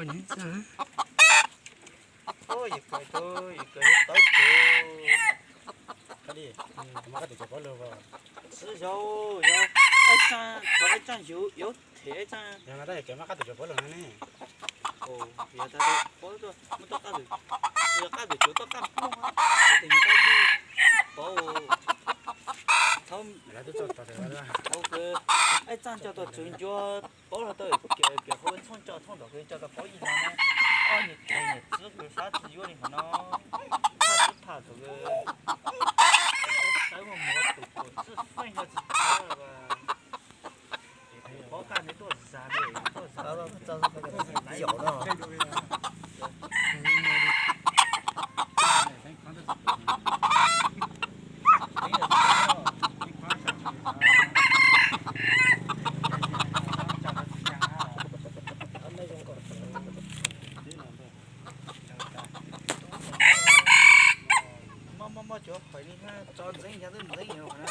Ua, yus kawm, yus kawm tau tus, koj li, mab kab tus cov paub lug as. Tsis yog, yog, Aib Tsaaj, thov Aib Tsaaj yug yuav them Aib Tsaaj. Yog no tab yog kawm mab kab tus cov paub lug no ne. Yog tas muaj toj qab, tsis yog qab tus cuav toj qab nplooj, tes nyuag qab dib, paub. Thaum, Aib Tsaaj coj tau tswv ncua paub lug tau, kawm hauv txhooj tso txhooj tom kawg coj tau paub ib zaug na. Ob niag tes niag txwv kws sab tsis yuav li hov no, phaj txwv phaj thaum kawg, saib muaj muag tus kuam txwj feej yog tsis txawv paub qaj ntev tuaj zag li, tuaj zag li, yaum no. Mob mob mob cov hais li na, tso ntxeev yog twb ntxeev yog na.